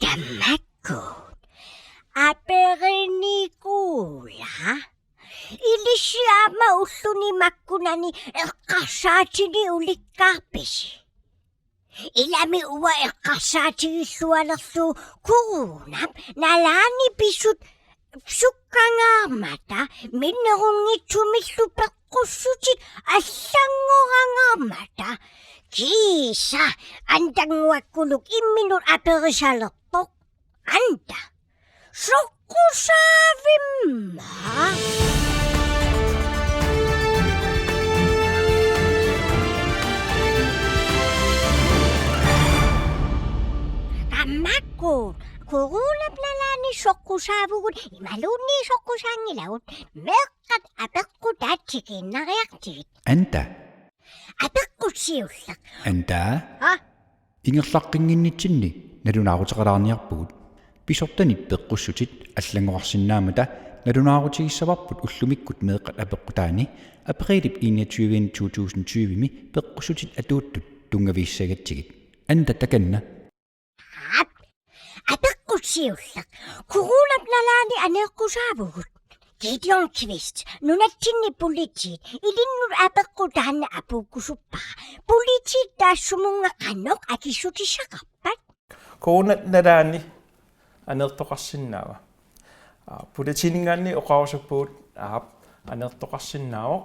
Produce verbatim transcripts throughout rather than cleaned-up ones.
Tamakku. Aperinikuuara. Ilissi aamma ulluni makkunani eqqarsaatini ulikkaarpisi? Ilami uanga eqqarsaatigillualerlugu coronap nalaani pisut sukkangaarmata minnerunngitsumillu peqqussutit allanngorangaarmata. Kiisa Antannguakkuluk imminut aperisalerpoq. Anta. Soqqusaavimma. Tamakku. Coronap nalaani soqqusaavugut imaluunniit soqqusaanngilagut. Meeqqat apeqqutaat tikiinnariartigit. Anta. Apeqqut siulleq. Anta. Ha? Ingerlaqqinnginnitsinni nalunaaruteqalaarniarpugut. Pisortanit peqqussutit allanngorarsinnaammata nalunaarutigissavarput ullumikkut meeqqat apeqqutaanni aprilip enogtyve to tusind tyve-mi peqqussutit atuuttut tunngavigissagatsigit. Anta takanna. Aap. Apeqqut siulleq. Coronap nalaani aneeqqusaavugut. Gideon Kvist, nunatsinni politiit, ilinnut apeqqut taanna apuukkusuppara. Politiit taassumunnga qanoq akissutissaqarpat? Coronap nalaani aneertoqarsinnaava? Aa, politiininngaanniit oqarusuppugut, aap, aneertoqarsinnaavoq.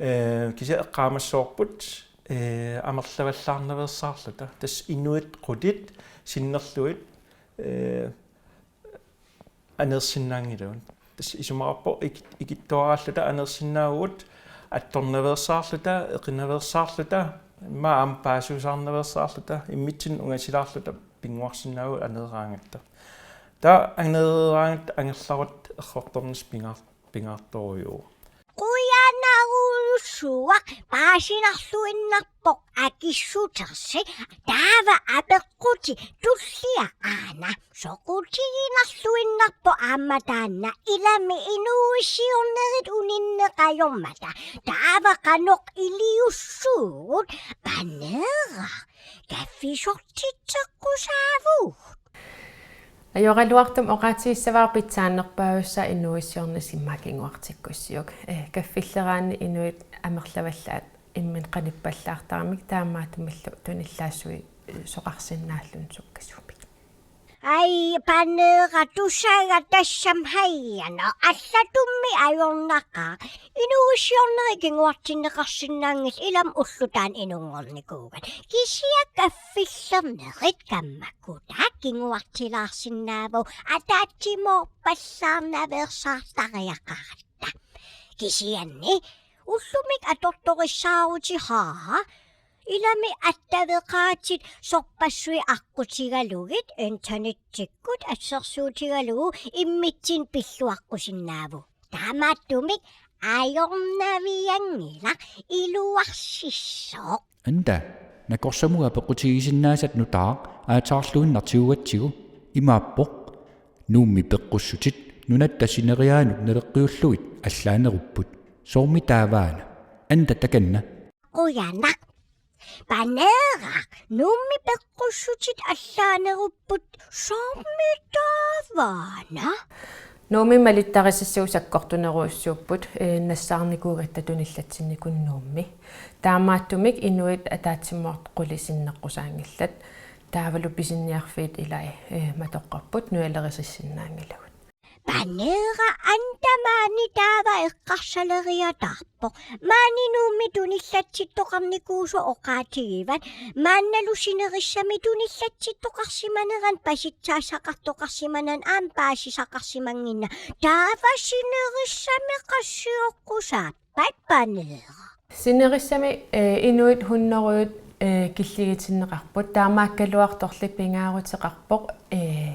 Ee, kisianni eqqaamassavarput, ee, amerlavallaarnaveersaarluta. Tassa inuit qulit sinnerlugit, ee, aneersinnaanngilagut. Tassa isumaqarpoq ik-, ikittuaraalluta aneersinnaavugut, attornaveersaarluta, eqinaveersaarluta, immaqa aamma paasiusaarnaveersaarluta, immitsinnut ungasilaarluta pinnguarsinnaavugut aneeraangatta. Taava aneeraangatta angerlarutta errortornissaq pingaar-, pingaartorujuuvoq. Qujanarujussuaq, paasinarluinnarpoq akissutersi, taava apeqqutit tullia aana. Soqutiginarluinnarpoq aamma taanna, ilami inuuissiornerit uninneqajormata. Taava qanoq iliussuugut, Paneeraq, kaffisortitseqqusaavugut. Ajoraluartumik oqaatigissavara pitsaanerpaajussaa inuuissiornissaq immaqa kinguartikkussiuk. Ee, kaffilleraanni inuit amerlavallaat imminut qanippallaartaramik taamaattumillu tunillaassuisoqarsinnaalluni sukkasuumik. Ai, Paneeraq, tusagaq tassami, hajanaq, allatummi ajornaqaaq. Inuuissiornerit kinguartinneqarsinnaanngillat, ilami ulloq taanna inunngornikuugatta. Kisianni kaffillernerit kammakkutaat kinguartilaarsinnaavagut, ataatsimoorpallaarnaveersaartariaqaratta. Kisianni ullumikkut atortorissaarutit, haa, ilami attaveqaatit sorpassuit aqqutigalugit internettikkut assersuutigalugu immitsinnut pilluaqqusinnaavugut. Taamaattumik ajornavianngilaq, iluarsissooq. Anta, nakorsamut apeqqutigisinnaasat nutaaq aatsaarluinnaq tigugatsigu, imaappoq: Nuummi peqqussutit nunatta sineriaanut naleqqiullugit allaanerupput. Soormi taavaana? Anta takanna. Qujanaq. Paneeraq, Nuummi peqqussutit allaanerupput, soormi taavaana? Nuummi malittarisassat sakkortunerujussuupput, ee, nassaarnikuugatta tunillatsinnikuunik Nuummi. Taamaattumik inuit ataatsimoortut qulit sinneqqusaanngillat. Taavalu pisiniarfiit ilai, ee, matoqqapput, nujalerisinnaanngilagut. Paneeraq, Anta, maani taava eqqarsaleriataarpoq. Maani Nuummi tunillatsittoqarnikuusoq oqaatigivat. Maannalu sinerissami tunillatsittoqarsimanerani pasitsaassaqartoqarsimanani aamma paasisaqarsimannginnami. Taava sinerissami qassiuoqqusaappat, Paneeraq? Sinerissami, ee, inuit hunnorujut, ee, killigitinneqarput, taamaakkaluartorli pingaaruteqarpoq, ee,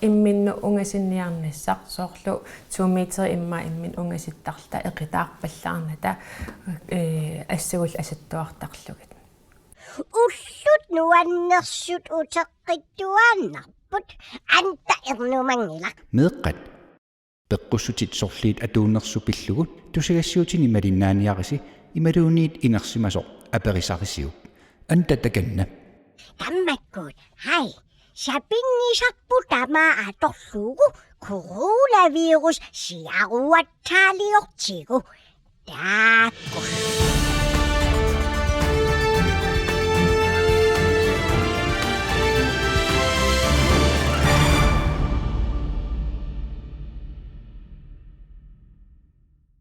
imminnut ungasinniarnissaq, soorlu to meter immaqa imminut ungasittarluta eqitaarpallaarnata, ee, assagullu asattuartarlugit. Ullut nuannersut uteqqittuaannarput, Anta, ernumanngilaq. Meeqqat, peqqussutit sorliit atuunnersut pillugu tusagassiutini malinnaaniarisi imaluunniit inersimasoq aperisarisiuk. Anta takanna. Tammakkuut, hai. Sapinngisarput tamaat atorlugu coronavirus siaruattaaliortigu. Taakku.